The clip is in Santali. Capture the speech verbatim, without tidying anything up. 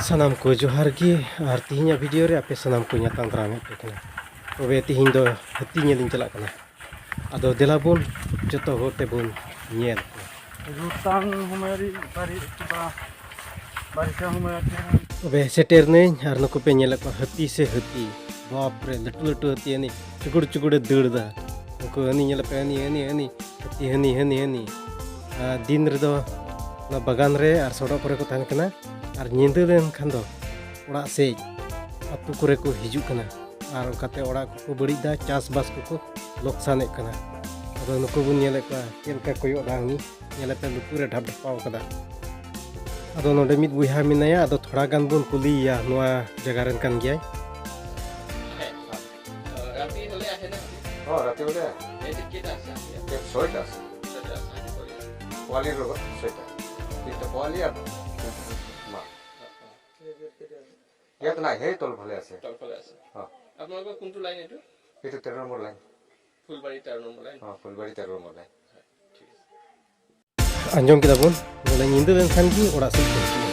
ᱥᱟᱱᱟᱢ ᱠᱚ ᱡᱚᱦᱟᱨ ᱜᱮ᱾ ᱟᱨ ᱛᱤᱦᱤᱧᱟᱜ ᱵᱷᱤᱰᱤᱭᱳ ᱨᱮ ᱟᱯᱮ ᱥᱟᱱᱟᱢ ᱠᱚᱧ ᱟᱛᱟᱝ ᱫᱟᱨᱟᱢᱮᱫ ᱯᱮ ᱠᱟᱱᱟ᱾ ᱛᱚᱵᱮ ᱛᱤᱦᱤᱧ ᱫᱚ ᱦᱟᱹᱛᱤ ᱧᱮᱞ ᱤᱧ ᱪᱟᱞᱟᱜ ᱠᱟᱱᱟ᱾ ᱟᱫᱚ ᱫᱮᱞᱟ ᱵᱚᱱ ᱡᱚᱛᱚ ᱦᱚᱲ ᱛᱮᱵᱚᱱ ᱧᱮᱞ ᱠᱚᱣᱟ᱾ ᱨᱩᱛᱟᱝ ᱦᱚᱢᱮᱨᱤ ᱵᱟᱨᱤ ᱵᱟ ᱵᱟᱨᱤᱥᱟ ᱦᱚᱢᱮᱨᱤ᱾ ᱛᱚᱵᱮ ᱥᱮᱴᱮᱨ ᱱᱟᱹᱧ ᱟᱨ ᱱᱩᱠᱩ ᱯᱮ ᱧᱮᱞᱮᱫ ᱠᱚᱣᱟ ᱦᱟᱹᱛᱤ ᱥᱮ ᱦᱟᱹᱛᱤ᱾ ᱵᱟᱯ ᱨᱮ, ᱞᱟᱹᱴᱩ ᱞᱟᱹᱴᱩ ᱦᱟᱹᱛᱤ ᱦᱟᱹᱱᱤ ᱪᱩᱜᱩᱲ ᱪᱩᱜᱩᱲᱮ ᱫᱟᱹᱲ ᱮᱫᱟ᱾ ᱩᱱᱠᱩ ᱦᱟᱹᱱᱤ ᱧᱮᱞᱮᱫ ᱯᱮ, ᱦᱟᱹᱱᱤ, ᱦᱟᱹᱱᱤ, ᱦᱟᱹᱱᱤ, ᱦᱟᱹᱛᱤ ᱦᱟᱹᱱᱤ, ᱦᱟᱹᱱᱤ, ᱦᱟᱹᱱᱤ᱾ ᱟᱨ ᱫᱤᱱ ᱨᱮᱫᱚ ᱚᱱᱟ ᱵᱟᱜᱟᱱ ᱨᱮ ᱟᱨ ᱥᱚᱰᱚᱜ ᱠᱚᱨᱮ ᱠᱚ ᱛᱟᱦᱮᱱ ᱠᱟᱱᱟ᱾ ᱟᱨ ᱧᱤᱫᱟᱹ ᱞᱮᱱᱠᱷᱟᱱ ᱫᱚ ᱚᱲᱟᱜ ᱥᱮᱡ ᱟᱹᱛᱩ ᱠᱚᱨᱮ ᱠᱚ ᱦᱤᱡᱩᱜ ᱠᱟᱱᱟ᱾ ᱟᱨ ᱚᱱᱠᱟᱛᱮ ᱚᱲᱟᱜ ᱠᱚᱠᱚ ᱵᱟᱹᱲᱤᱡ ᱮᱫᱟ, ᱪᱟᱥᱵᱟᱥ ᱠᱚᱠᱚ ᱞᱚᱠᱥᱟᱱᱮᱫ ᱠᱟᱱᱟ᱾ ᱟᱫᱚ ᱱᱩᱠᱩ ᱵᱚᱱ ᱧᱮᱞᱮᱫ ᱠᱚᱣᱟ ᱪᱮᱫ ᱞᱮᱠᱟ ᱠᱚᱭᱚᱜ ᱮᱫᱟ ᱦᱟᱹᱱᱤ, ᱧᱮᱞᱮᱫ ᱯᱮ ᱞᱩᱛᱩᱨ ᱨᱮ ᱰᱷᱟᱯ ᱰᱷᱟᱯᱟᱣ ᱠᱟᱫᱟ᱾ ᱟᱫᱚ ᱱᱚᱰᱮ ᱢᱤᱫ ᱵᱚᱭᱦᱟ ᱢᱮᱱᱟᱭᱟ, ᱟᱫᱚ ᱛᱷᱚᱲᱟ ᱜᱟᱱ ᱵᱚᱱ ᱠᱩᱞᱤᱭᱮᱭᱟ, ᱱᱚᱣᱟ ᱡᱟᱭᱜᱟ ᱨᱮᱱ ᱠᱟᱱ ᱜᱮᱭᱟᱭ᱾ ৰাতি হ'লে আহে নে? অ, ৰাতি হ'লে আহে। ইয়াতে কেইটা আছে হাতী? ইয়াত ছয়টা আছে। ছয়টা আছে, হাতী পোৱালি? পোৱালি লগত ছয়টা। তিনিটা পোৱালি আৰু মা। ইয়াত নাই, সেই তলফালে আছে। তলফালে আছে। অ। আপোনালোকৰ কোনটো লাইন এইটো? এইটো তেৰ নম্বৰ লাইন। ফুলবাৰী তেৰ নম্বৰ লাইন? অ, ফুলবাৰী তেৰ নম্বৰ লাইন। ঠিক আছে। ᱟᱸᱡᱚᱢ ᱠᱮᱫᱟ ᱵᱚᱱ, ᱵᱚᱞᱮ ᱧᱤᱫᱟᱹ ᱞᱮᱱᱠᱷᱟᱱ ᱜᱮ ᱚᱲᱟᱜ ᱥᱮᱫ ᱠᱚ ᱦᱤᱡᱩᱜᱼᱟ᱾